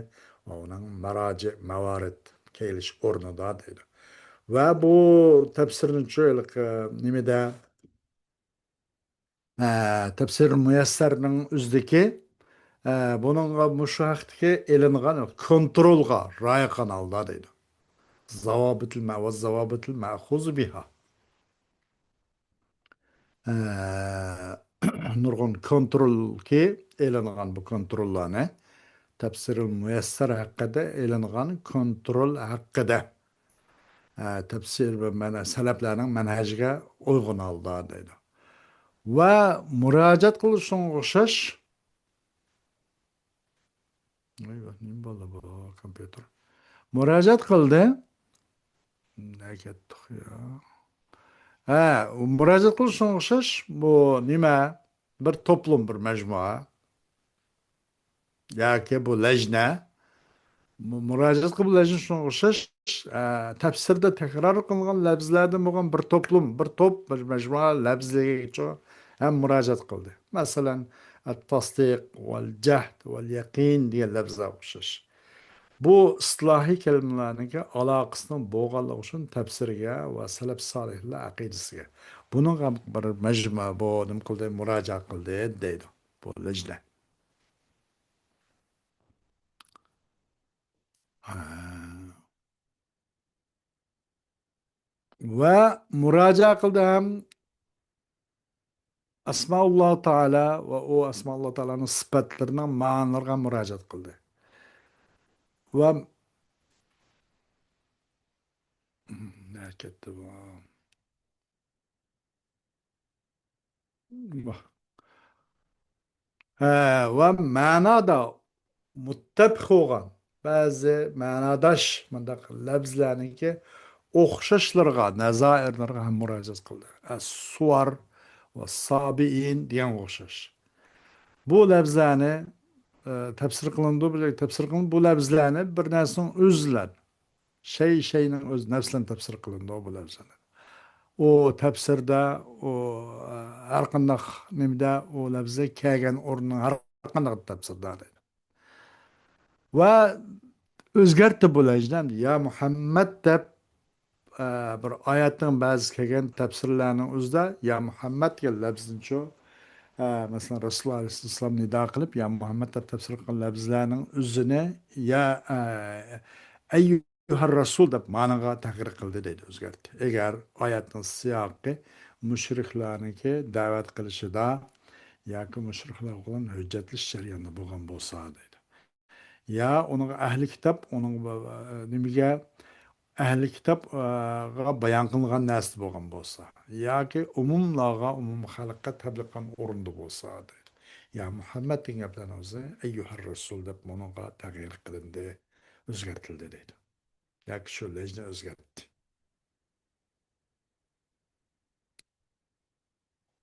ۋە ئۇنىڭ ماراجىئ، ماۋارىد، كېلىش ئورنىدا دەيدۇ. ۋە بۇ تەپسىرنىچۇ ھېلىقى نېمىدە، ئە، تەپسىر مۇيەسسەرنىڭ ئۆزىدىكى، ئە، بۇنىڭغا مۇشۇ ھەقتىكى ئېلىنغان كونترولغا رىئايە قىلغان ھالدا دەيدۇ. زاۋابىتىل مە-، ۋە زاۋابىتىل مەخۇزۇ بىھا. ئە، نۇرغۇن كونترولكى ئېلىنغان بۇ كونتروللارنى، تەپسىرىل مۇيەسسەر ھەققىدە ئېلىنغان كونترول ھەققىدە. ئە، تەپسىر ۋە مەنە-، سەلەپلەرنىڭ مەنھەجىگە ئۇيغۇن ھالدا دەيدۇ. ۋە مۇراجىئەت قىلىشىغا ئوخشاش، ئەيۋاھ، نېمە بولدى بۇ كومپيۇتېر؟ مۇراجىئەت قىلدى. نەگە كەتتۇق يا؟ ھە، مۇراجىئەت قىلىشىغا ئوخشاش، بۇ نېمە؟ بىر توپلۇم، بىر مەجمۇئە. ياكى بۇ لەجنە. مۇ-، مۇراجىئەت قىلىپ لەجنە شۇنىڭغا ئوخشاش، ئە، تەپسىردە تەكرار قىلىنغان لەپزلەردىن بولغان بىر توپلۇم، بىر توپ، بىر مەجمۇئە لەپزلەرگىچۇ ھەم مۇراجىئەت قىلدى. مەسىلەن، ئەت-تەستىق، ۋەل-جەھد، ۋەل-يەقىن دېگەن لەپزلەرگە ئوخشاش. بۇ ئىستىلاھىي كەلىمىلەرنىڭكى ئالاقىسىنىڭ بولغانلىقى ئۈچۈن تەپسىرگە ۋە سەلەف سالىھلار ئەقىدىسىگە. بۇنىڭغا بىر مەجمۇئە، بۇ نېمە قىلدى، مۇراجىئەت قىلدى دەيدۇ. بۇ لەجنە. ھە. ۋە مۇراجىئەت قىلدى ھەم ئەسمائۇللاھ تائالا ۋە ئۇ ئەسمائۇللاھ تائالانىڭ سۈپەتلىرىنىڭ مەنىلىرىگە مۇراجىئەت قىلدى. ۋە نەگە كەتتى بۇ؟ ۋاھ. ھە، ۋە مەنادا مۇتتەپىق بولغان بەزى مەناداش مۇنداق لەپزلەرنىڭكى ئوخشاشلىرىغا، نەزائىرلىرىغا ھەم مۇراجىئەت قىلدى. ئەس-سۇۋار ۋە سابىئىن دېگەنگە ئوخشاش. بۇ لەپزلەرنى، ئە، تەپسىر قىلىنىدۇ، بۇ تەپسىر قىلىنىدۇ. بۇ لەپزلەرنى بىر نەرسىنىڭ ئۆزى بىلەن شەي، شەينىڭ ئۆزى نەپسى بىلەن تەپسىر قىلىنىدۇ بۇ لەپزلەر. ئۇ تەپسىردە ئۇ، ئە، ھەر قانداق نېمىدە ئۇ لەپزى كەلگەن ئورۇننىڭ ھەر قانداق تەپسىردە دەيدۇ. ۋە ئۆزگەرتتى بۇ لەپزنى. يا مۇھەممەد دەپ، ئە، بىر ئايەتنىڭ بەزى كەلگەن تەپسىرلەرنىڭ ئۆزىدە يا مۇھەممەد دېگەن لەپزنىچۇ، ئە، مەسىلەن، رەسۇلۇللاھ ئەلەيھىسسالام نىدا قىلىپ يا مۇھەممەد دەپ تەپسىر قىلغان لەپزلەرنىڭ ئۆزىنى يا، ئە، ئەييۇھەر رەسۇل دەپ مانىغا تەغيىر قىلدى دەيدۇ، ئۆزگەرتتى. ئەگەر ئايەتنىڭ سىياقى مۇشرىكلارنىڭكى دەۋەت قىلىشىدا ياكى مۇشرىكلار بىلەن ھۆججەتلىشىش جەريانىدا بولغان بولسا دەيدۇ. يا ئۇنىڭغا ئەھلى كىتاب، ئۇنىڭ، ئە، نېمىگە، ئەھلى كىتاب، ئە، غا بايان قىلىنغان نەرسىدە بولغان بولسا، ياكى ئومۇملارغا، ئومۇم خەلققە تەبلىغ قىلغان ئورۇندا بولسا دەيدۇ. يا مۇھەممەد دېگەن گەپلەرنىڭ ئۆزى، ئەييۇھەر رەسۇل دەپ بۇنىڭغا تەغيىر قىلىندى، ئۆزگەرتىلدى دەيدۇ. ياكى شۇ لەپزنى ئۆزگەرتتى.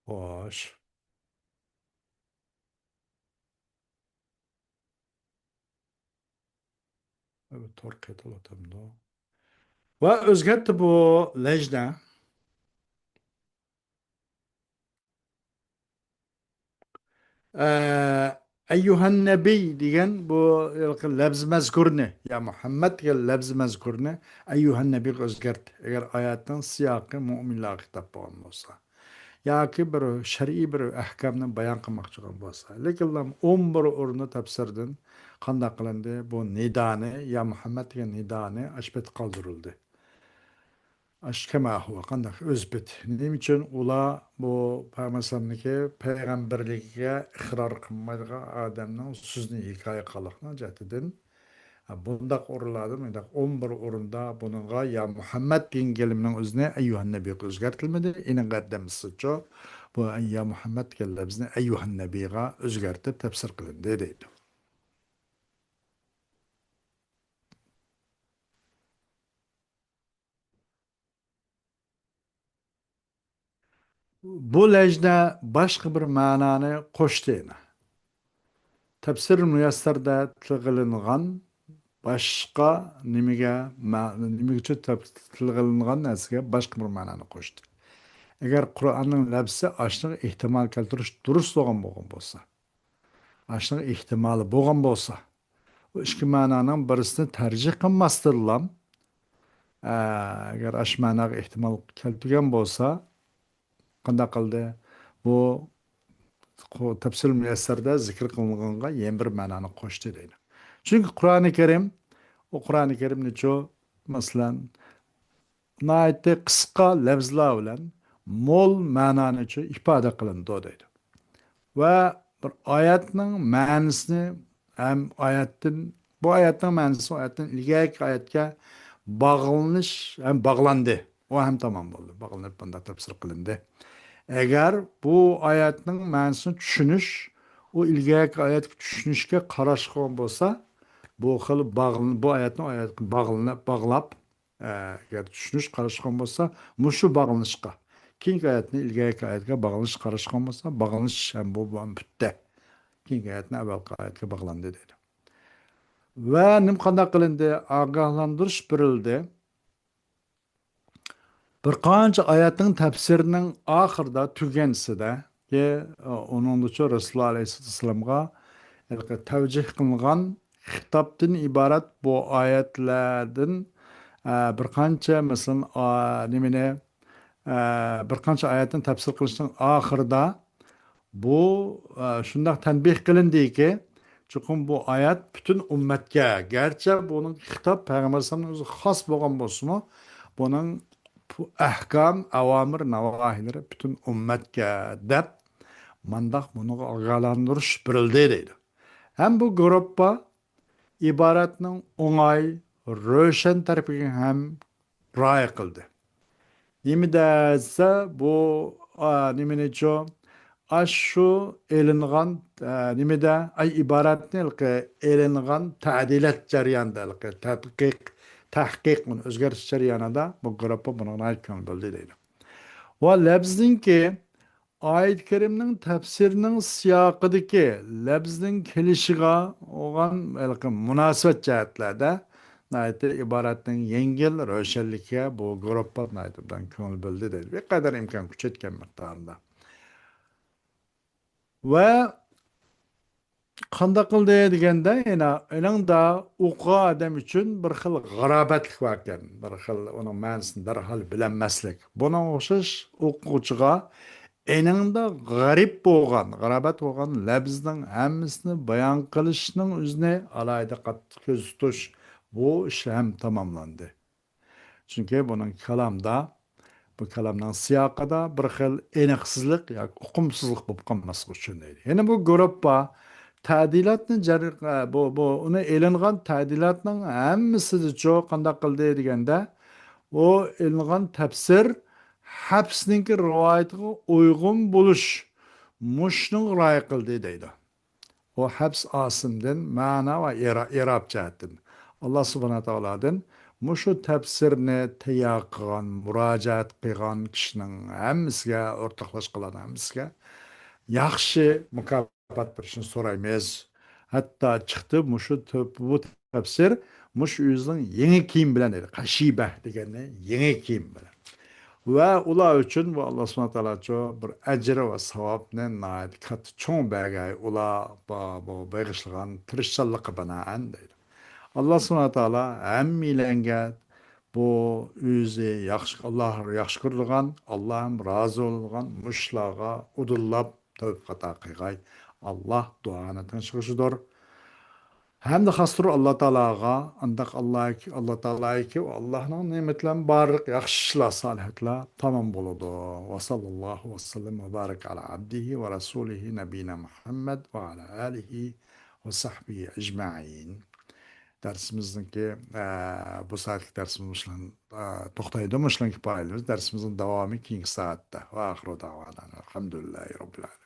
خوش. تور قېتىلىۋاتامدۇ؟ ۋە ئۆزگەرتتى بۇ لەپزنى. ئە، ئەييۇھەن نەبىي دېگەن بۇ ھېلىقى لەپزى مەزكۇرنى، يا مۇھەممەد دېگەن لەپزى مەزكۇرنى ئەييۇھەن نەبىيغا ئۆزگەرتتى. ئەگەر ئايەتنىڭ سىياقى مۇئمىنلارغا خىتاب بولغان بولسا. ياكى بىر شەرئىي بىر ئەھكامنى بايان قىلماقچى بولغان بولسا. لېكىن ئون بىر ئورۇندا تەپسىردىن قانداق قىلىندى؟ بۇ نىدانى، يا مۇھەممەد دېگەن نىدانى ئاشۇ پېتى قالدۇرۇلدى. ئاشۇ كەما ھۇۋا، قانداق ئۆز پېتى. نېمە ئۈچۈن ئۇلار بۇ پەيغەمبەرنىڭكى پەيغەمبەرلىكىگە ئىقرار قىلمايدىغان ئادەمنىڭ سۆزىنى ھېكايە قىلغانلىقنىڭ جەھىتىدىن، ھە، بۇنداق ئورۇنلاردا، مۇنداق ئون بىر ئورۇندا بۇنىڭغا يا مۇھەممەد دېگەن كەلىمىنىڭ ئۆزىنى ئەييۇھەن نەبىيغا ئۆزگەرتىلمىدى. ئېنىق ئەددەمسىچۇ، بۇ يا مۇھەممەد دېگەن لەپزىنى ئەييۇھەن نەبىيغا ئۆزگەرتىپ تەپسىر قىلىندى دەيدۇ. بۇ لەپزنى باشقا بىر مەنانى قوشتى. تەپسىر مۇيەسسەردە تىلغا ئېلىنغان باشقا نېمىگە، مە-، نېمىگىچۇ تەپ-، تىلغا ئېلىنغان نەرسىگە باشقا بىر مەنانى قوشتى. ئەگەر قۇرئاننىڭ لەپزى ئاشۇنىڭغا ئېھتىمال كەلتۈرۈش دۇرۇس بولغان بولغان بولسا، ئاشۇنىڭ ئېھتىمالى بولغان بولسا، ئۇ ئىككى مەنانىڭ بىرسىنى تەرجىھ قىلماستىنلا، ئە، ئەگەر ئاشۇ مەناغا ئېھتىمال كەلتۈرگەن بولسا، قانداق قىلدى؟ بۇ قۇ-، تەپسىر مۇيەسسەردە زىكىر قىلىنغانغا يەنە بىر مەنانى قوشتى دەيدۇ. چۈنكى قۇرئانى كەرىم، ئۇ قۇرئانى كەرىمنىچۇ، مەسىلەن، ناھايىتى قىسقا لەپزلەر بىلەن مول مەنانىچۇ ئىپادە قىلىنىدۇ دەيدۇ. ۋە بىر ئايەتنىڭ مەنىسىنى ھەم ئايەتتىن، بۇ ئايەتنىڭ مەنىسى ئايەتتىن ئىلگەركى ئايەتكە باغلىنىش ھەم باغلاندى. ئۇ ھەم تامام بولدى. باغلىنىپ بۇنداق تەپسىر قىلىندى. ئەگەر بۇ ئايەتنىڭ مەنىسىنى چۈشىنىش، ئۇ ئىلگەركى ئايەتكە چۈشىنىشكە قاراشقان بولسا، بۇ خىل باغلىن-، بۇ ئايەتنىڭ ئايەتكە باغلىنىپ، باغلاپ، ئە، ئەگەر چۈشىنىش قاراشقان بولسا، مۇشۇ باغلىنىشقا، كېيىنكى ئايەتنى ئىلگەركى ئايەتكە باغلىنىش قاراشقان بولسا، باغلىنىش ھەم بۇ بىلەن پۈتتى. كېيىنكى ئايەتنى ئەۋۋەلكى ئايەتكە باغلاندى دەيدۇ. ۋە نېمە قانداق قىلىندى؟ ئاگاھلاندۇرۇش بېرىلدى. بىر قانچە ئايەتنىڭ تەپسىرىنىڭ ئاخىرىدا، تۈگەنسىدە، كى، ئۇنىڭدىچۇ رەسۇلۇللا ئەلەيھىسسالامغا ھېلىقى تەۋجىھ قىلىنغان خىتابتىن ئىبارەت بۇ ئايەتلەردىن، ئە، بىر قانچە، مەسىلەن، ئا، نېمىنى، ئە، بىر قانچە ئايەتنى تەپسىر قىلىشنىڭ ئاخىرىدا بۇ، ئە، شۇنداق تەنبىھ قىلىندىكى، چوقۇم بۇ ئايەت پۈتۈن ئۈممەتكە، گەرچە بۇنىڭ خىتاب پەيغەمبەر ئەلەيھىسسالامنىڭ ئۆزىگە خاس بولغان بولسىمۇ، بۇنىڭ پۇ-، ئەھكام، ئاۋامىر، ناۋاھىلىرى پۈتۈن ئۈممەتكە دەپ، مانداق بۇنىڭغا ئاگاھلاندۇرۇش بېرىلدى دەيدۇ. ھەم بۇ گۇرۇپپا ئىبارەتنىڭ ئوڭاي، روشەن تەرىپىگە ھەم رىئايە قىلدى. نېمە دېسە، بۇ، ئا، نېمىنىچۇ؟ ئاشۇ ئېلىنغان، ئا، نېمىدە، ئاي، ئىبارەتنى ھېلىقى ئېلىنغان تەدىلات جەريانىدا، ھېلىقى تەتقىق، تەھقىق، بۇنى ئۆزگەرتىش جەريانىدا بۇ گۇرۇپپا بۇنىڭغا ناھايىتى كۆڭۈل بۆلدى دەيدۇ. ۋە لەپزىنكى ئايەت كەرىمنىڭ تەپسىرىنىڭ سىياقىدىكى لەپزنىڭ كېلىشىگە بولغان ھېلىقى مۇناسىۋەت جەھەتلەردە ناھايىتى ئىبارەتنىڭ يەڭگىل روشەنلىكىگە بۇ گۇرۇپپا ناھايىتى ئوبدان كۆڭۈل بۆلدى دەيدۇ. بىر قەدەر ئىمكان كۈچەيتكەن مىقدارىدا. ۋە قانداق قىلدى دېگەندە، يەنە ئېنىڭدا ئوقۇغان ئادەم ئۈچۈن بىر خىل غارابەتلىك باركەن، بىر خىل ئۇنىڭ مەنىسىنى دەرھال بىلەلمەسلىك. بۇنىڭغا ئوخشاش ئوقۇغۇچىغا ئېنىڭدا غەرىب بولغان، غارابەت بولغان لەپزنىڭ ھەممىسىنى بايان قىلىشنىڭ ئۆزىنى ئالاھىدە قاتتىق كۆزدە تۇتۇش، بۇ ئىش ھەم تاماملاندى. چۈنكى بۇنىڭ كالامدا، بۇ كالامنىڭ سىياقىدا بىر خىل ئېنىقسىزلىق ياكى ئۇقۇمسىزلىق بولۇپ قالماسلىقى ئۈچۈن دەيدۇ. يەنە بۇ گۇرۇپپا تەدىلاتنى جەر-، بۇ، بۇ، ئۇنى ئېلىنغان تەدىلاتنىڭ ھەممىسىدىچۇ قانداق قىلدى دېگەندە، ئۇ ئېلىنغان تەپسىر ھەپسنىڭكى رىۋايىتىگە ئۇيغۇن بولۇش، مۇشۇنىڭغا رىئايە قىلدى دەيدۇ. ئۇ ھەپس ئاسىمدىن مەنا ۋە ئېرا-، ئېراب جەھەتتىن ئاللا سۇبھانەھۇ تائالادىن مۇشۇ تەپسىرنى تەييار قىلغان، مۇراجىئەت قىلغان كىشىنىڭ ھەممىسىگە، ئورتاقلاشقانلارنىڭ ھەممىسىگە ياخشى مۇكاپات بېرىشنى سورايمىز. ھەتتا چىقتى مۇشۇ تۆ-، بۇ تەپسىر مۇشۇ ئۆزىنىڭ يېڭى كىيىم بىلەن دەيدۇ. قەشىبە دېگەننى يېڭى كىيىم بىلەن. ۋە ئۇلار ئۈچۈن بۇ ئاللا سۇبھانەھۇ تائالاچۇ بىر ئەجىر ۋە ساۋابنى ناھايىتى كاتتا چوڭ بەرگەي. ئۇلار بۇ، بۇ بېغىشلىغان تىرىشچانلىققا بىنائەن دەيدۇ. ئاللا سۇبھانەھۇ تائالا ھەممىيلەنگە بۇ ئۆزى ياخشى، ئاللا ياخشى كۆرىدىغان، ئاللا ھەم رازى بولىدىغان مۇشۇلارغا ئۇدۇللاپ تەۋپىق ئاتا قىلغاي. ئاللا دۇئانى تىڭشىغۇچىدۇر. ھەمدە خاستۇر ئاللا تائالاغا، ئانداق ئاللا، ئاللا تائالاكى ۋە ئاللانىڭ نېمىتى بىلەن بارلىق ياخشى ئىشلار، سالىھاتلار تامام بولىدۇ. ۋە ساللاللاھۇ ۋە سەللەم ۋە بارەك ئالا ئابدىھى ۋە رەسۇلىھى نەبىينا مۇھەممەد ۋە ئالا ئالىھى ۋە سەھبىھى ئەجمەئىن. دەرسىمىزنىڭكى، ئە، بۇ سائەتلىك دەرسىمىز مۇشۇلار، ئە، توختايدۇ. مۇشۇلارنى كىپايىلىمىز. دەرسىمىزنىڭ داۋامى كېيىنكى سائەتتە. ۋە ئاخىرۇ دەۋانا ئەلھەمدۇلىللاھى رەببىل ئالەمىن.